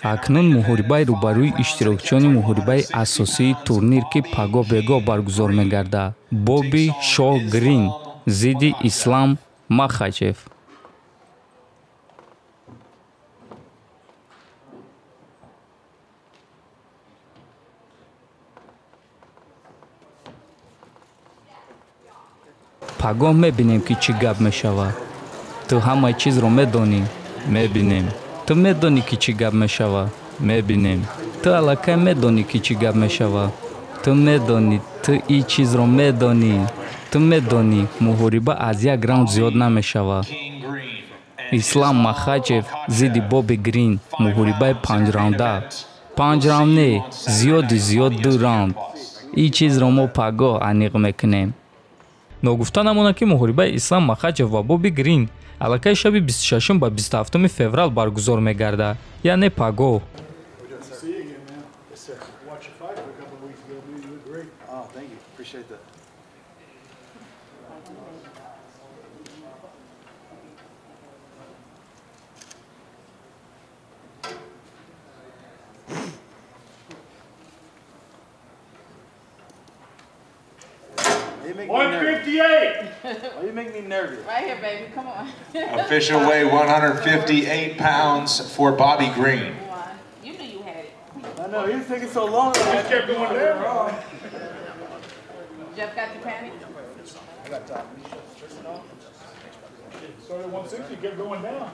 Акнун муҳорибаи рӯбарӯи иштирокчиёни муҳорибаи асосии турнир, ки пагоҳ бегоҳ баргузор мегардад. Бобби Шо Грин зидди Ислам Махачев. Пагоҳ мебинем, ки чӣ гап мешавад. Ту ҳамаи чизро медонӣ. Мебинем. Ту медонӣ, ки чӣ гап мешавад. Мебинем. Ту аллакай медонӣ, ки чӣ гап мешавад. Ту медонӣ, ту ин чизро медонӣ. Ту медонӣ, муҳориба аз як раунд зиёд намешавад. Ислам Махачев зидди Бобби Грин, муҳорибаи панҷраунда. Панҷ раунд не, зиёди зиёд ду раунд. Ин чизро мо пагоҳ аниқ мекунем. Ногуфта намонад, ки муҳорибаи Ислам Махачев ва Бобби Грин аллакай шаби 26 ба 27 феврал баргузор мегардад, яъне пагоҳ. See you again, man. Yes, sir. Watch your fight for a couple of weeks ago, man. You look great. Oh, thank you. Appreciate that. You make me nervous. 158. Why you make me nervous? Right here, baby. Come on. Official weight 158 pounds for Bobby Green. One. You knew you had it. I know, he was taking so long. Just kept going down. Jeff got you panicked? Started at 160, kept going down.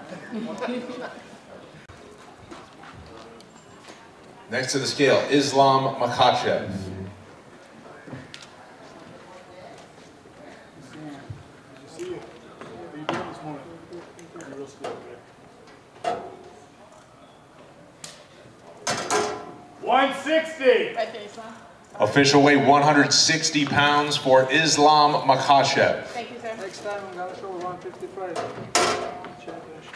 Next to the scale, Islam Makhachev. Did you see it? How you doing this morning? You're real slow today. 160. Right there, Islam. Official weight 160 pounds for Islam Makhachev. Thank you, sir. Next time I'm gonna show 155. Championship.